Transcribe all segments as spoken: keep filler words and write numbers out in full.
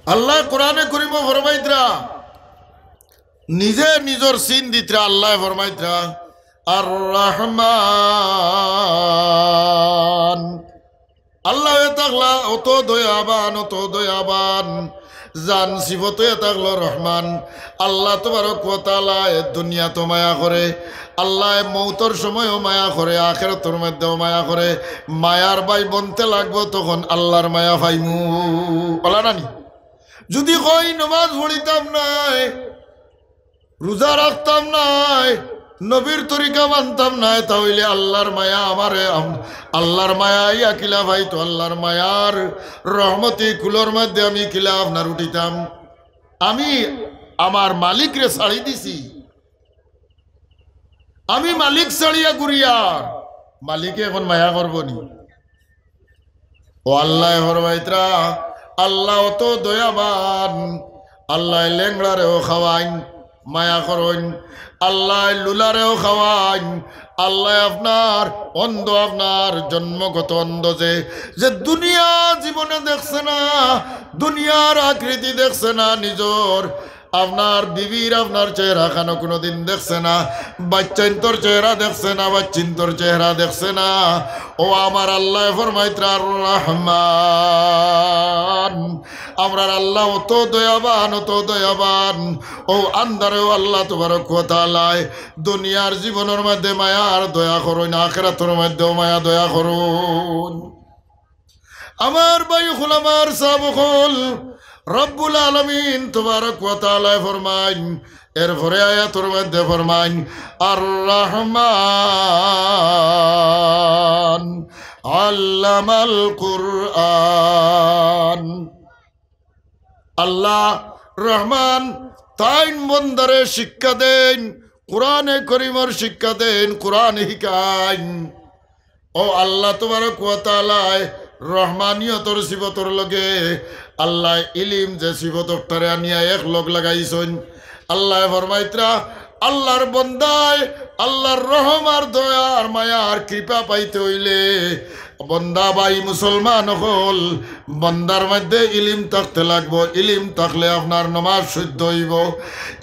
আল্লায় কোরআনে করিমো ফরমাইতরা, নিজে নিজর চিন দিতরা, আল্লায় ফরমাইতরা, আর রহমান। আল্লায় থাকলা অত দয়াবান, অত দয়াবান, যান সিফত অইয়া থাকলো রহমান। আল্লাহ তবারক ওয়া তাআলায় দুনিয়াত মায়া করে, আল্লায় মৌতর সময়ও মায়া করে, আখেরাতর মধ্যেও মায়া করে। মায়ার ভাই বনতে লাগবো, তখন আল্লাহর মায়া পাইমু। অলা নানি? যুদি কই নমাজ পড়িতাম নায়, রোজা রাখতাম নায়, নবীর তরিকা মানতাম নায়, তা অইলে আল্লাহর মায়া আমারে, আম-, আল্লাহর মায়া আইয়া কিলা পাইতো, আল্লাহর মায়ার রহমতি কুলর মধ্যে আমি কিলা আপনার উঠিতাম? আমি আমার মালিকরে ছাড়ি দিছি, আমি মালিক ছাড়িয়া ঘুরিয়ার, মালিকে এখন মায়া করবো নি? ও আল্লায় ফরমাইতরা, আল্লাহ অত দয়াবান, আল্লায় লেংড়ারেও খাওয়াইন, মায়া করইন, আল্লায় লুলারেও খাওয়াইন, আল্লায় আপনার অন্ধ, আপনার জন্মগত অন্ধ, যে, যে দুনিয়া জীবনে দেখছে না, দুনিয়ার আকৃতি দেখছে না নিজর, আপনার বিবির আপনার চেহারা খানো কোনোদিন দেখছে না, বাচ্চাইন্তর চেহারা দেখছে না, বাচ্চিন্তর চেহারা দেখছে না। ও আমার আল্লায় ফরমাইতরা, আর রহমান, আমরার আল্লাহ অত দয়াবান, অত দয়াবান। ও আন্দারেও আল্লাহ তবারক ওয়া তাআলায় দুনিয়ার জীবনর মধ্যে মায়া আর দয়া করইন, আখেরাতর মধ্যেও মায়া দয়া করইন। আমার ভাই অকল, আমার সাব অকল, রব্বুল আলামিন তবারক ওয়া তাআলায় ফরমাইন, এরপরে আয়াতর মধ্যে ফরমাইন, আর রহমান আল্লামাল কুরআন। আল্লাহ রহমান তাইন বন্দারে শিক্ষা দেইন, কোরআনে করিমর শিক্ষা দেইন, কোরআন হিকাইন। ও আল্লাহ তবারক ওয়া তাআলায় রহমানিয়তর সিফতর লগে আল্লায় ইলিম যে সিফত অকটারে আনিয়া এক লগ লাগাইছইন। আল্লায় ফরমাইতরা, আল্লাহর বন্দায় আল্লাহর রহম আর দয়া আর মায়া আর কৃপা পাইতে অইলে বন্দা ভাই মুসলমান অকল, বন্দার মধ্যে ইলিম থাকতে লাগবো। ইলিম থাকলে আপনার নমাজ শুদ্ধ অইবো,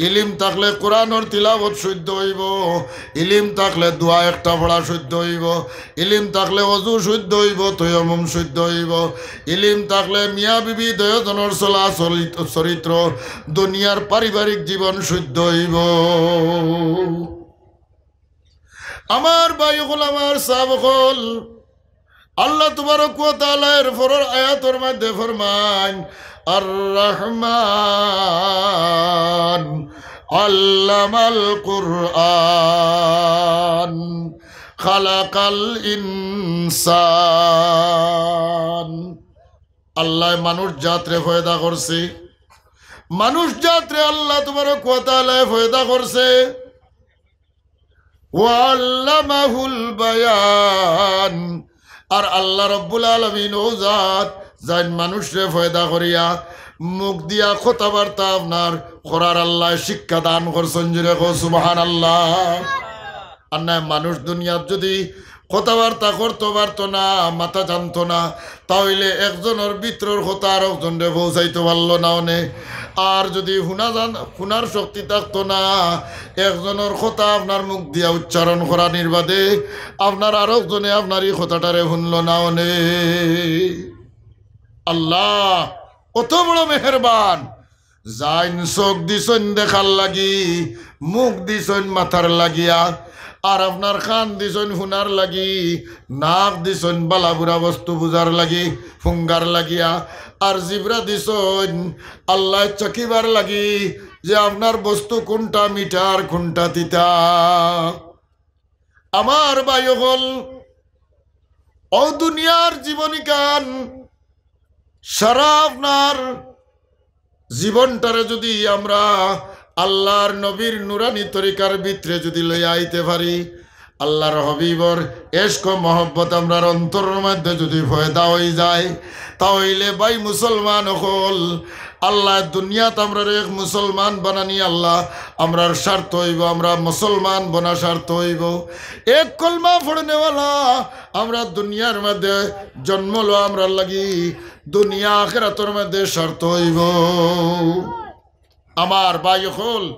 ইলিম থাকলে কোরআনর তিলাওয়াত শুদ্ধ অইবো, ইলিম থাকলে দোয়া একটা পড়া শুদ্ধ অইবো, ইলিম থাকলে অজু শুদ্ধ অইবো, তয়ম্মুম শুদ্ধ অইবো, ইলিম থাকলে মিয়া বিবি দুইওজনর চলা চরিত-, চরিত্র, দুনিয়ার পারিবারিক জীবন শুদ্ধ অইবো। আমার ভাই অকল, আমার সাব অকল, আল্লাহ তবারক ওয়া তাআলায় এরপরর আয়াতর মধ্যে ফরমাইন, আর রহমান আল্লামাল কুরআন খালাকাল ইনসান। আল্লায় মানুষ জাতরে পয়দা করছে, মানুষ জাতরে আল্লাহ তবারক ওয়া তাআলায় পয়দা করছে। ওয়া আল্লামাহুল বায়ান। আর আল্লাহ রব্বুল আলামিন অউ জাত, যাইন মানুষরে পয়দা করিয়া মুখ দিয়া কথাবার্তা আপনার করার আল্লায় শিক্ষা দান করছইন। জোরে কও সুবহানাল্লাহ। আর নায় মানুষ দুনিয়াত যুদি কথাবার্তা করতো পারতো না, মাতা জানতো না, তা অইলে একজনর ভিতরর কথা আরকজনরে পৌঁছাইতো পারলো না অনে। আর যুদি হুনা জান-, হুনার শক্তি থাকতো না, একজনর কথা আপনার মুখ দিয়া উচ্চারণ করানির বাদে আপনার আরকজনে আপনার ই কথাটারে হুনলো না অনে। আল্লাহ কত বড় মেহেরবান, যাইন চোখ দিছইন দেখার লাগি, মুখ দিছইন মাতার লাগিয়া, আর আপনার কান দিছইন হুনার লাগি, নাক দিছইন বালা বুরা বস্তু বুঝার লাগি, ফুঙ্গার লাগিয়া, আর জিব্রা দিছইন আল্লায় চাখিবার লাগি যে আপনার বস্তু কুনটা মিঠা আর কুনটা তিতা। আমার ভাই অকল, অউ দুনিয়ার জীবনীখান সারা আপনার জীবনটারে যুদি আমরা আল্লাহর নবীর নুরানি তরিকার ভিতরে যুদি লইয়া আইতে পারি, আল্লাহর হাবিবর এশক মহব্বত আমরার অন্তরর মধ্যে যুদি পয়দা অইযায়, তা অইলে ভাই মুসলমান অকল, আল্লায় দুনিয়াত আমরারে এক মুসলমান বানানি আল্লাহ, আমরার স্বার্থ অইবো, আমরা মুসলমান বনা স্বার্থ অইবো। এক কলমা পড়নেওয়ালা আমরা দুনিয়ার মধ্যে জন্ম লওয়া আমরার লাগি দুনিয়া আখিরাতর মধ্যে স্বার্থ অইবো। আমার ভাই অকল,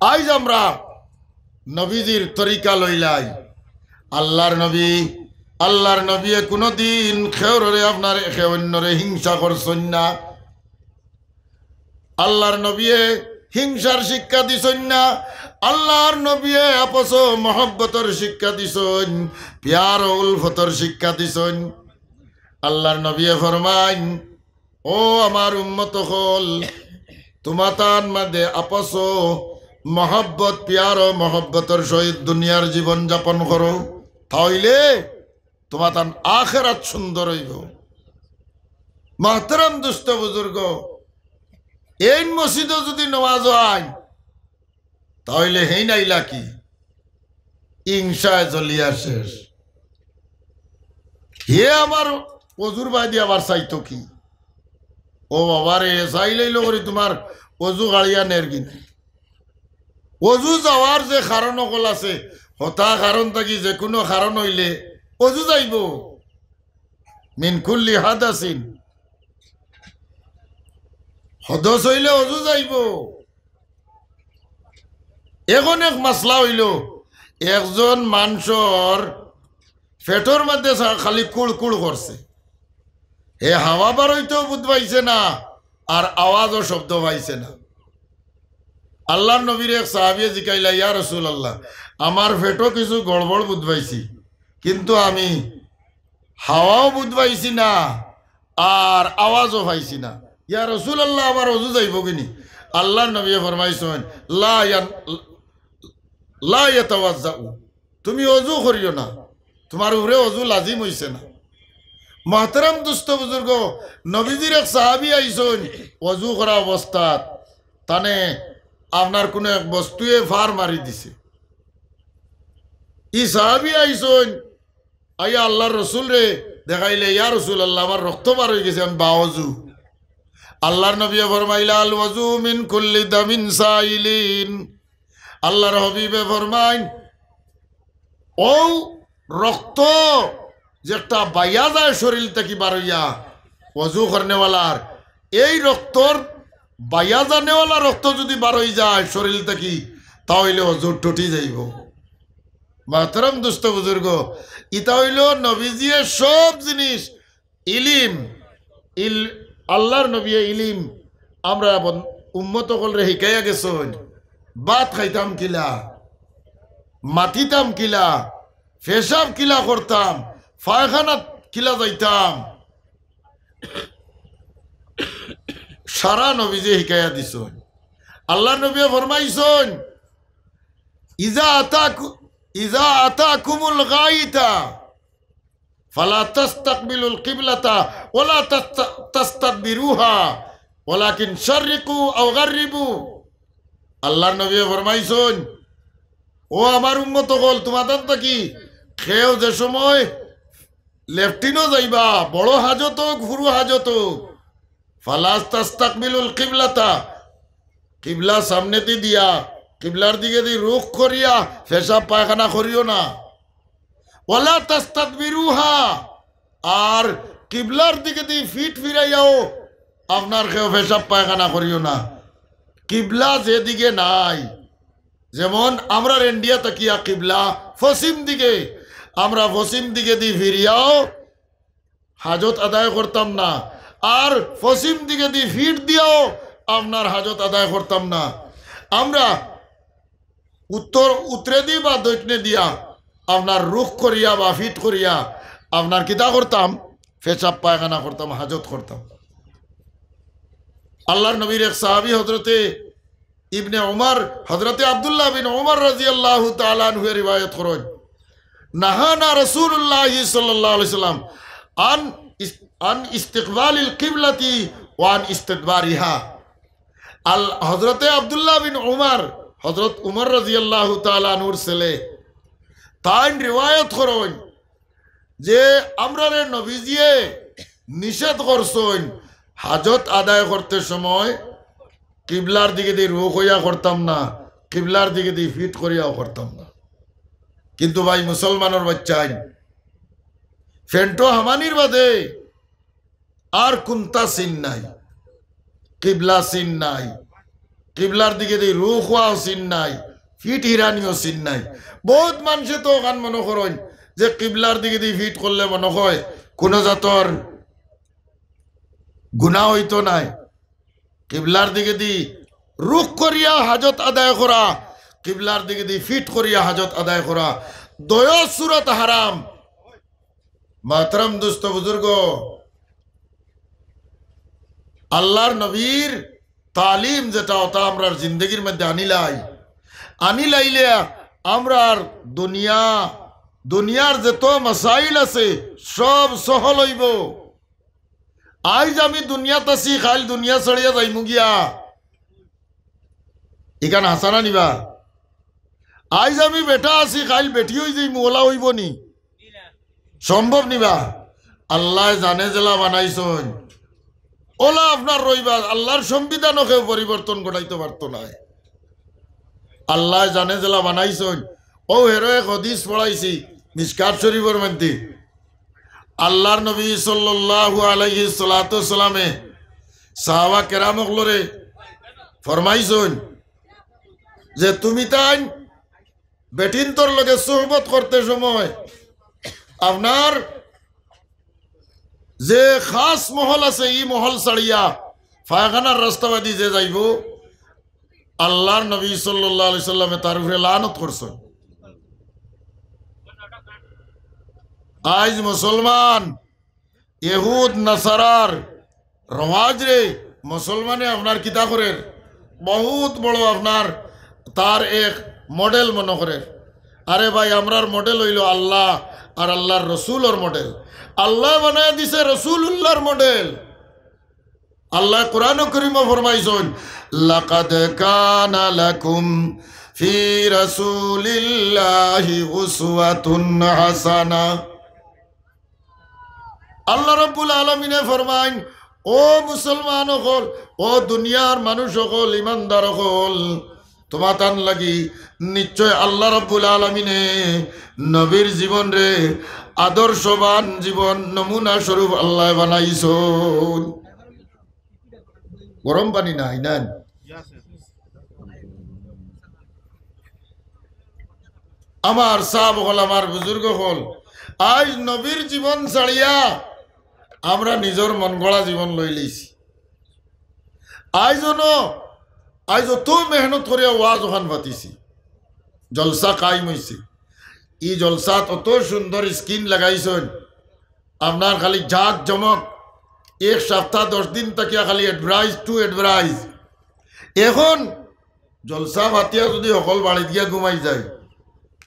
আইজ আমরা নবীজির তরিকা লইলাই। আল্লাহর নবী, আল্লাহর নবীয়ে কুনুদিন কেউররে আপনার একে অইন্যরে হিংসা করছইন না। আল্লাহর নবীয়ে হিংসার শিক্ষা দিছইন না। আল্লাহর নবীয়ে আপস মহব্বতর শিক্ষা দিছইন, পিয়ার ও উলফতর শিক্ষা দিছইন। আল্লাহর নবীয়ে ফরমাইন, "ও আমার উম্মত অকল, তুমাতান মাঝে আপস মহব্বত, পিয়ার ও মহব্বতর সহিত দুনিয়ার জীবন যাপন করো, তা অইলে তুমাতান আখেরাত সুন্দর অইবো।" মাহতারাম দুস্ত বুজুর্গ, এইন মসজিদো যুদি নমাজ অয়, তা অইলে হেইন আইলা কি? হিংসায় জ্বলিয়া শেষ। হে আমার অজুর বায়দি আবার চাইতো কি? ও বাবা রে, চাইলেই লগরি তুমার অজু গাড়িয়া নের কি নাই? অজু যাওয়ার যে কারণ অকল আছে, হতা কারণ থাকি যে কুনু কারণ অইলে অজু যাইবো। মিন কুল্লি হাদাসিন, হদস অইলে অজু যাইবো। এখন এক মাসলা অইলো, একজন মানষর পেটর মধ্যে সা-, খালি কুড় কুড় করছে, হে হাওয়া বারইতেও বুঝ পাইছে না, আর আওয়াজও শব্দ পাইছে না। আল্লাহর নবীর এক সাহাবিয়ে জিকাইলা, "ইয়া রাসূলুল্লাহ, আমার পেটো কিছু গড়বড় বুঝ পাইছি, কিন্তু আমি হাওয়াও বুঝ পাইছি না, আর আওয়াজও পাইছি না। ইয়া রাসূলুল্লাহ, আমার অজু যাইবো কিনি?" আল্লাহর নবীয়ে ফরমাইছইন, "লা ইয়ান-, লা ইয়াতাওয়াজ্জাউ, তুমি অজু করিও না, তুমার উপরে অজু লাজিম অইছে না।" মহতারাম দুস্ত বুজুর্গ, নবীজির এক সাহাবি আইছইন, অজু করা অবস্থাত তানে আপনার কুনু এক বস্তুয়ে ফার মারি দিছে। ই সাহাবি আইছইন, আইয়া আল্লাহর রসুলরে দেখাইলে, "ইয়া রাসূলুল্লাহ, আমার রক্ত বার অইগেছে, আমি বাউজু।" আল্লাহর নবীয়ে ফরমাইলা, "আল ওয়াজু মিন কুল্লি দামিন সাইলিন।" আল্লাহর হাবিবে ফরমাইন, অউ রক্ত যেটা বাইয়া যায় শরীল থাকি বারইয়া, অজু করনেওয়ালার এই রক্তর বাইয়া যানেওয়ালা রক্ত যুদি বারই যায় শরীল থাকি, তা অইলে অজু টুটি যাইবো। মহতরম দুস্ত বুজুর্গ, ইতা অইলো নবীজিয়ে সব জিনিস ইলিম, ইল-, আল্লাহর নবীয়ে ইলিম আমরা বন-, উম্মত অকলরে হিকাইয়া গেছইন। ভাত খাইতাম কিলা, মাতিতাম কিলা, পেশাব কিলা করতাম, পায়খানাত কিলা যাইতাম, সারা নবীজিয়ে হিকাইয়া দিছইন। আল্লাহর নবীয়ে ফরমাইছইন, "ইজা আতাকু-, ইজা আতাকুমুল গাইতা, ফালা তাস্তাকবিলুল কিবলাতা ওয়ালা তাস্তা-, তাস্তাদবিরুহা, ওয়ালাকিন শাররিকু আও গাররিবু।" আল্লাহর নবীয়ে ফরমাইছইন, "ও আমার উম্মত অকল, তুমাতান থাকি কেউ যে সময় লেট্রিনো যাইবা, বড় হাজত অউক, হুরু হাজত অউক, ফালা তাস্তাকবিলুল কিবলাতা, কিবলা সামনেদি দিয়া, কিবলার দিকেদি রুখ করিয়া পেশাব পায়খানা করিও না। ওয়ালা তাস্তাদবিরুহা, আর কিবলার দিকেদি পিঠ ফিরাইয়াও আপনার কেউ পেশাব পায়খানা করিও না।" কিবলা যেদিকে নাই, যেমন আমরার ইন্ডিয়া থাকিয়া কিবলা পশ্চিম দিকে, আমরা পশ্চিম দিকেদি ফিরিয়াও হাজত আদায় করতাম না, আর পশ্চিম দিকেদি পিঠ দিয়াও আপনার হাজত আদায় করতাম না। আমরা উত্তর, উত্তরেদি বা দক্ষিণে দিয়া আপনার রুখ করিয়া বা পিঠ করিয়া আপনার কিতা করতাম? পেশাব পায়খানা করতাম, হাজত করতাম। আল্লাহর নবীর এক সাহাবী হযরতে ইবনে উমর, হযরতে আব্দুল্লাহ বিন উমর রাদিয়াল্লাহু তাআলা আনহুয়ে রিওয়ায়াত করইন, "নাহানা রাসূলুল্লাহি সাল্লাল্লাহু আলাইহি ওয়াসাল্লাম আন ইস-, আন ইস্তিকবালিল কিবলাতি ওয়া আন ইস্তিদবারিহা।" আল-, হযরতে আব্দুল্লাহ বিন উমর হযরত উমর রাদিয়াল্লাহু তাআলা আনহুর ছেলে, তাইন রিওয়ায়াত করইন যে আমরারে নবীজিয়ে নিষেধ করছইন হাজত আদায় করতে সময় কিবলার দিকেদি রুখ অইয়া করতাম না, কিবলার দিকেদি ফিট করিয়াও করতাম না। কিন্তু ভাই, মুসলমানর বাইচ্চাইন, ফেন্টো হামানির বাদে আর কুন্তা চিন নাই, কিবলা চিন নাই, কিবলার দিকেদি রুখ অওয়াও চিন নাই, ফিট হিরানিও চিন নাই। বউত মানষে তো অখান মনো করইন যে কিবলার দিকেদি ফিট করলে মনো অয় কুনু জাতর গুনা অইতো নায়। কিবলার দিকেদি রুখ করিয়া হাজত আদায় করা, কিবলার দিকেদি ফিট করিয়া হাজত আদায় করা, দয় সুরত হারাম। মাহতারাম দুস্ত বুজুর্গ, আল্লার নবীর তালিম যেটা, ওটা আমরার জিন্দেগির মধ্যে আনিলাই, আনিলাইলে আমরার দুনিয়া, দুনিয়ার যত মাসাইল আছে, সব সহল অইবো। আইজ আমি দুনিয়াত আছি, কাইল দুনিয়া ছাড়িয়া যাইমু গিয়া। ইখান হাছা না নি বা? আইজ আমি বেটা আছি, কাইল বেটি অইযাইমু, অলা অইবো নি? সম্ভব নি বা? আল্লায় জানে যেলা বানাইছইন, অলা আপনার রইবা। আল্লার সংবিধানও কেউ পরিবর্তন ঘটাইতো পারতো নায়। আল্লায় জানে যেলা বানাইছইন। অউ হেরো এক হাদিস পড়াইছি মিশকাত শরীফর মধ্যে। আল্লার নবী সাল্লাল্লাহু আলাইহিস সালাতু ওয়াস সালামে সাহাবা কেরাম অকলরে ফরমাইছইন যে, তুমি তাইন বেটিন্তর লগে সুহবত করতে সময় আপনার যে খাস মহল আছে, ই মহল ছাড়িয়া পায়খানার রাস্তাবাদি যে যাইবো, আল্লার নবী সাল্লাল্লাহু আলাইহি সাল্লামে তার উপরে লানত করছইন। আইজ মুসলমান, ইহুদ নাসারার রওয়াজরে মুসলমানে আপনার কিতা করের, বউত বড় আপনার তার এক মডেল মনো করের। আরে ভাই, আমরার মডেল অইলো আল্লা আর আল্লার রসুলর মডেল। আল্লায় বানাইয়া দিছে রসুলুল্লার মডেল। আল্লায় কোরআন করিমো ফরমাইছইন, "লাকাদ কানা লাকুম ফি রাসূলিল্লাহি উসওয়াতুন হাসানা।" আল্লা রাব্বুল আলামিনে ফরমাইন, "ও মুসলমান অকল, ও দুনিয়ার মানুষ অকল, ইমানদার অকল, তুমাতান লাগি নিশ্চয় আল্লা রাব্বুল আলামিনে নবীর জীবনরে আদর্শবান জীবন নমুনা স্বরূপ আল্লায় বানাইছইন।" গরম পানি নাই না? আমার সাব অকল, আমার বুজুর্গ অকল, আইজ নবীর জীবন ছাড়িয়া আমরা নিজর মনগড়া জীবন লইলিছি। আইজ অনো, আইজ অত মেহনত করিয়া ওয়াজ অখান পাতিছি, জলসা কায়েম অইছে। ই জলসাত অত সুন্দর screen লাগাইছইন, আপনার খালি জাক জমক, এক সপ্তাহ দশ দিন থাকিয়া খালি advertise to advertise। এখন জলসা পাতিয়া যুদি হকল বাড়িত গিয়া ঘুমাই যায়,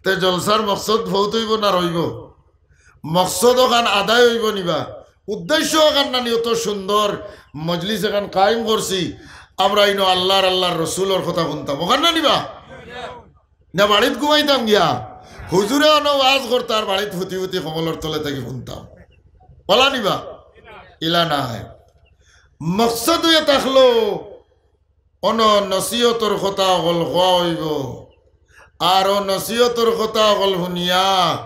তে জলসার মকসদ ফৌত অইবো না রইবো? মকসদ অখান আদায় অইবো নি বা? উদ্দেশ্য অখান না নি? অত সুন্দর মজলিস এখান কায়েম করছি, আমরা ইনো আল্লার, আল্লার রসুলর কথা হুনতাম, অখান না নি বা? না বাড়িত ঘুমাইতাম গিয়া? হুজুরে অনো ওয়াজ করতা আর বাড়িত ফুতি ফুতি কমলর তলে থাকি হুনতাম, অলা নি বা? ইলা নায়। মকসদ অইয়া থাকলো অনো নসিহতর কথা অকল কওয়া অইবো, আর অউ নসিহতর কথা অকল হুনিয়া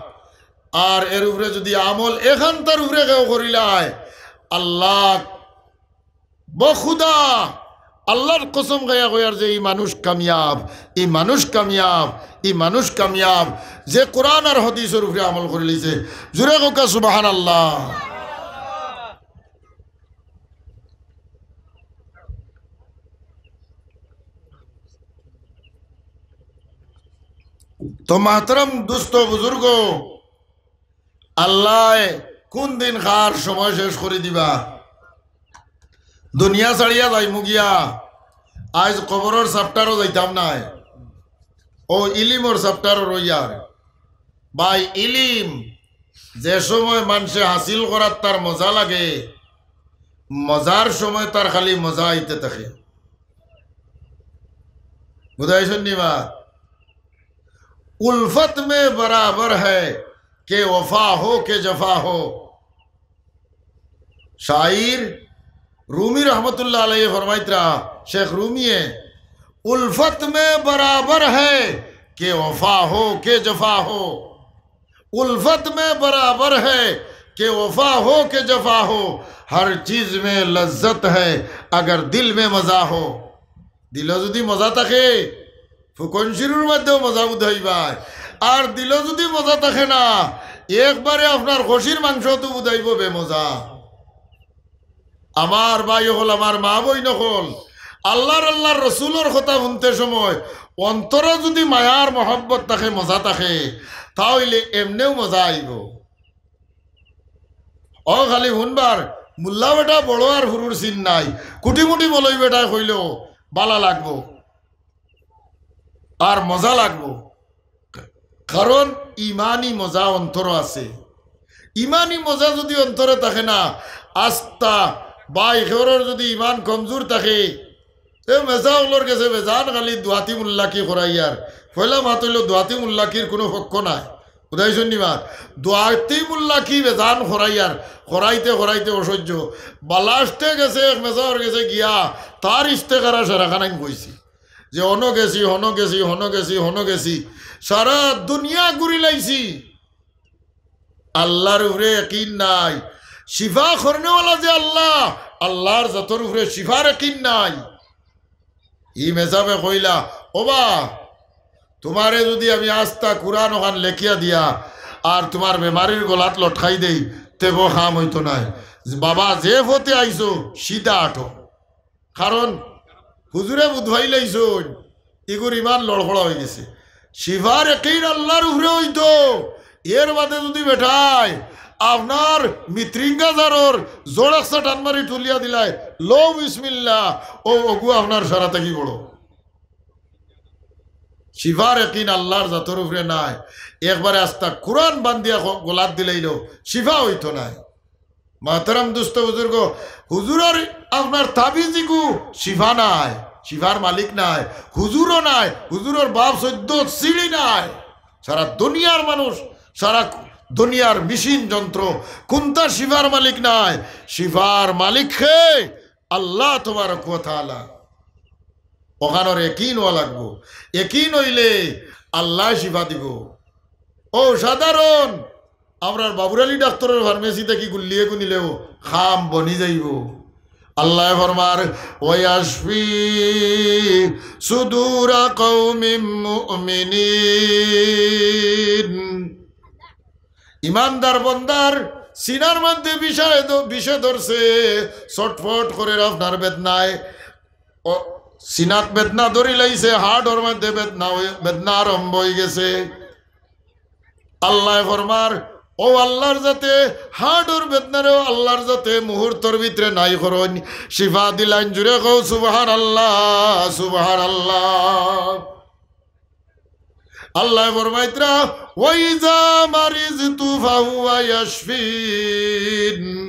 আর এর উপরে যুদি আমল এখানতার উপরে কেউ করিলায়, আল্লা বখুদা, আল্লার কসম খাইয়া কইয়ার যে ই মানুষ কামিয়াব, ই মানুষ কামিয়াব, ই মানুষ কামিয়াব, যে কোরআন আর হাদিসর উপরে আমল করিলিছে। জুরে কউক্কা সুবহানাল্লাহ। তো মাহতারাম দুস্ত বুজুর্গ, আল্লায় কুন দিন কার সময় শেষ করি দিবা, দুনিয়া ছাড়িয়া যাইমু গিয়া, আইজ কবরর chapter-ও যাইতাম নায়, অউ ইলিমর chapter-ও রইয়ার। ভাই, ইলিম যে সময় মানষে হাসিল করার তার মজা লাগে, মজার সময় তার খালি মজা আইতে থাকে। বুঝাইছইন নি বা? الفت میں برابر ہے کہ وفا ہو کہ جفا ہو۔ شاعر رومی رحمت اللہ علیہ فرمائترا، شیخ رومی ہے، الفت میں برابر ہے کہ وفا ہو کہ جفا ہو، الفت میں برابر ہے کہ وفا ہو کہ جفا ہو، ہر چیز میں لذت ہے اگر دل میں مزہ ہو۔ দিলো যুদি মজা থাকে, ফুকন শিরুর মধ্যেও মজা বুঝাইবায়। আর দিলো যুদি মজা থাকে না, একবারে আপনার খসির মাংসত বুঝাইবো বেমজা। আমার ভাই অকল, আমার মা বইন অকল, আল্লার, আল্লার রসুলর কথা হুনতে সময় অন্তরো যুদি মায়ার মহব্বত থাকে, মজা থাকে, তা অইলে এমনেউ মজা আইবো। অউ খালি হুনবার, মুল্লা বেটা বড় আর হুরুর চিন নাই, কুটিমুটি মলই বেটায় কইলেও বালা লাগবো। আর মজা লাগবো, কারণ ইমানি মজা অন্তরো আছে। ইমানি মজা যুদি অন্তরো থাকে না, আস্তা ভাই কেউরর যুদি ইমান কমজুর থাকে, তে মেজা অকলর গেছে বেজান খালি দুয়াতি মুল্লাকি করাইয়ার। পয়লা মাত অইলো দুয়াতি মুল্লাকির কুনু পক্ষ নাই, বুঝাইছইন নি বা? দুয়াতি মুল্লাকি বেজান করাইয়ার, করাইতে করাইতে অসহ্য। বালাস্টে গেছে এক মেজাওর গেছে গিয়া, তার ইস্তেকারা সারাখানাইন কইছি। যে হনো গেছি, হনো গেছি, হনো গেছি, হনো গেছি, সারা দুনিয়া ঘুরিলাইছি, আল্লার উপরে একিন নাই। শিফা করনেওয়ালা যে আল্লা, আল্লার জাতর উপরে শিফার একিন নাই। ই মেজাবে কইলা, "ওবা, তুমারে যুদি আমি আস্তা কুরআন অখান লেখিয়া দিয়া আর তুমার বেমারির গলাত লটকাই দেই, তেবো কাম অইতো নায়। বাবা, যে পথে আইছো, সিধা আটো।" কারণ হুজুরে বুঝাইলাইছইন, ইগুর ইমান লড়খড়া অইগেছে। শিফার একিন আল্লার উপরে অইতো। এর বাদে যুদি বেটায় আপনার মিত্রিঙ্গা জারর জোড় আকসা টান মারি তুলিয়া দিলায়, "লও বিসমিল্লা", অউ অগু আপনার সারা থাকি বড়। শিফার একিন আল্লার জাতর উপরে নাই, একবারে আস্তা কুরআন বান্দিয়া গ-, গলাত দিলাইলো, শিফা অইতো নায়। মাহতারাম দুস্ত বুজুর্গ, হুজুরর আপনার তাবিজ ইগু শিফা নায়, শিফার মালিক নায়, হুজুরও নায়, হুজুরর বাপ সৈদ্য সিঁড়ি নায়। সারা দুনিয়ার মানুষ, সারা দুনিয়ার মেশিন যন্ত্র, কুনটা শিফার মালিক নায়? শিফার মালিক কে? আল্লাহ তবারক ওয়া তাআলা। অখানর একিন অওয়া লাগবো। একিন অইলে আল্লায় শিফা দিবো। অউ সাধারণ আমরার বাবুর আলী ডাক্তরর ফার্মেসি থাকি গুল্লি এগু নিলেও কাম বনি যাইবো। আল্লায় ফরমার, "ওয়াশফি সুদুরা কওমিম মুমিনিন।" ইমানদার বন্দার সিনার মধ্যে বিষে ধরছে, ছটফট করের আপনার বেদনায়। ও, সিনাত বেদনা ধরিলাইছে, হার্টর মধ্যে বেদনা অই-, বেদনা আরম্ভ অইগেছে। আল্লায় ফরমার, অউ আল্লার জাতে হার্টর বেদনারেও আল্লার জাতে মুহূর্তর ভিতরে নাই করইন, শিফা দিলাইন। জুরে কও, "সুবহানাল্লাহ, সুবহানাল্লাহ।" আল্লায় ফরমাইতরা, "ওয়াইজা মারিজতু ফাহুয়া ইয়াশফিন।"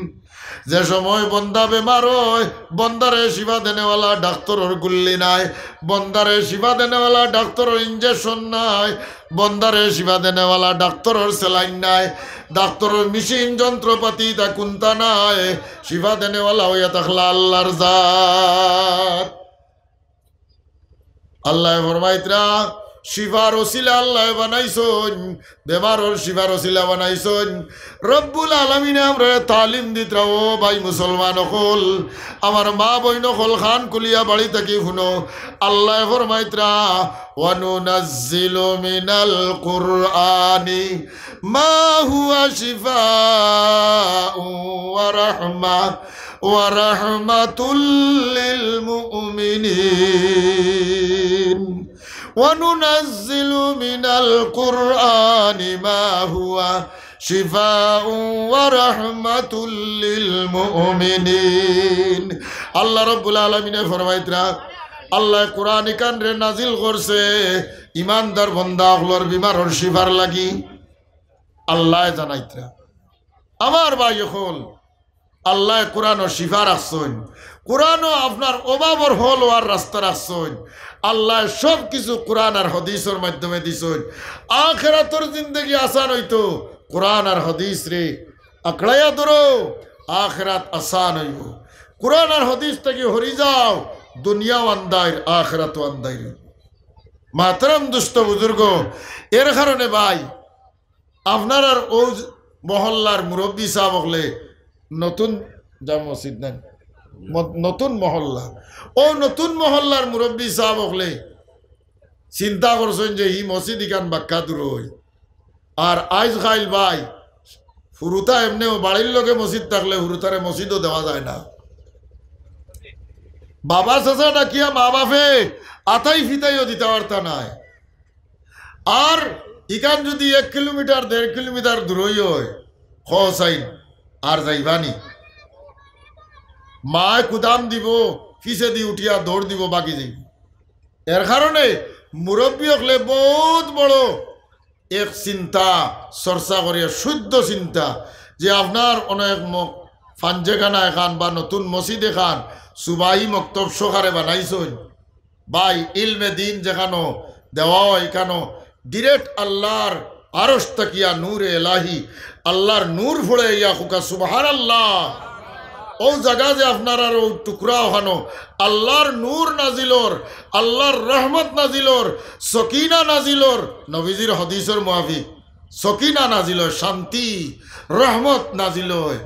যে সময় বন্দা বেমার অয়, বন্দারে শিফা দেনেওয়ালা ডাক্তরর গুল্লি নাই, বন্দারে শিফা দেনেওয়ালা ডাক্তরর ইনজেকশন নাই, বন্দারে শিফা দেনেওয়ালা ডাক্তরর সেলাইন নাই, ডাক্তরর মেশিন যন্ত্রপাতি ইতা কুনতা নাই, শিফা দেনেওয়ালা অইয়া থাকলা আল্লার জাত। আল্লায় ফরমাইতরা, শিফার ওসিলা আল্লায় বানাইছইন, বেমারর শিফার ওসিলা বানাইছইন। রব্বুল আলামিনে আমরারে তালিম দিতরা, ও ভাই মুসলমান অকল, আমার মা বইন অকল, কান খুলিয়া বাড়ি থাকি হুনো। আল্লায় ফরমাইতরা, "ওয়া নুনাজ্জিলু মিনাল কুরআনি মা হুয়া শিফাউ ওয়া রাহমা।" ورحمة للمؤمنين وننزل من القرآن ما هو شفاء ورحمة للمؤمنين। আল্লাহ রব্বুল আলামিনে ফরমাইতরা, আল্লায় কুরআন ইখানরে নাজিল করছে ইমানদার বন্দা অকলর বিমারর শিফার লাগি। আল্লায় জানাইতরা, আমার ভাই অকল, আল্লায় কুরআনো শিফা রাখছইন। কোরআনও আপনার অভাবর হল অওয়ার রাস্তা রাখছইন। আল্লায় সব কিছু কোরআন আর হাদিসর মাধ্যমে দিছইন। আখেরাতর জিন্দেগি আসান অইতো কোরআন আর হাদিসরে আকড়াইয়া ধরো, আখেরাত আসান অইবো। কোরআন আর হাদিস থাকি হরি যাও, দুনিয়াও আন্দাইর, আখেরাতও আন্দাইর অইবো। মাহতারাম দুস্ত বুজুর্গ, এর কারণে ভাই, আপনারার অউ মহল্লার মুরব্বি সাব অকলে নতুন যা মসজিদ নাই, ম-, নতুন মহল্লা, অউ নতুন মহল্লার মুরব্বি সাব অকলে চিন্তা করছইন যে ই মসজিদ ইখান বাক্কা দূরই। আর আইজ কাইল ভাই, হুরুতা এমনেও বাড়ির লগে মসজিদ থাকলে হুরুতারে মসজিদও দেওয়া যায় না। বাবা চাচা ডাকিয়া মা বাপে আতাই ফিতাইও দিতা পারতা নায়। আর ইখান যুদি এক কিলোমিটার, দেড় কিলোমিটার দূরই অয়, কও চাইন, আর যাইবানি? মায় কুদাম দিবো, পিছেদি উঠিয়া দৌড় দিবো, বাকি যাইবো। এর কারণে মুরব্বি অকলে বউত বড় এক চিন্তা চর্চা করিয়া, শুদ্ধ চিন্তা, যে আপনার অনেক ম-, পাঞ্জেখানা এখান বা নতুন মসজিদ এখান সুবাই মক্তব সহকারে বানাইছইন। ভাই, ইলমে দিন যেখানো দেওয়া অয়, ইখানো direct আল্লার আরশ থাকিয়া নূরে এলাহি, আল্লার নূর ফড়ে ইয়া হুকা, সুবহানাল্লাহ। অউ জাগা যে আপনারার অউ টুকরা অখানো আল্লার নূর নাজিলর, আল্লার রহমত নাজিলর, সকিনা নাজিলর, নবীজির হাদিসর মুআফিক সকিনা নাজিল অয়, শান্তি, রহমত নাজিল অয়।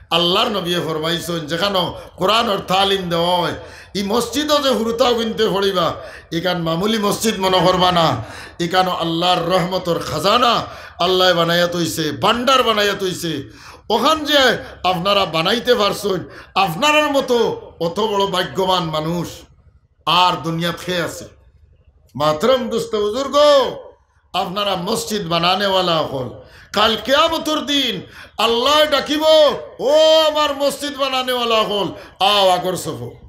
আল্লার নবিয়ে ফরমাইছইন, যেখানো কোরআনর তালিম দেওয়া অয়, ই মসজিদও যে হুরুতাও কিনতে পড়িবা, ইখান মামুলি মসজিদ মনো করবা না, ইখানো আল্লার রহমতর খাজানা আল্লায় বানাইয়া থইছে, ভান্ডার বানাইয়া থইছে। অখান যে আপনারা বানাইতে পারছইন, আপনারার মতো অত বড় ভাগ্যবান মানুষ আর দুনিয়াত কে আছে? মাহতারাম দুস্ত বুজুর্গ, আপনারা মসজিদ বানানেওয়ালা অকল, কাইল কিয়ামতর দিন আল্লায় ডাকিবো, "ও আমার মসজিদ বানানেওয়ালা অকল, আও আগর সফো।"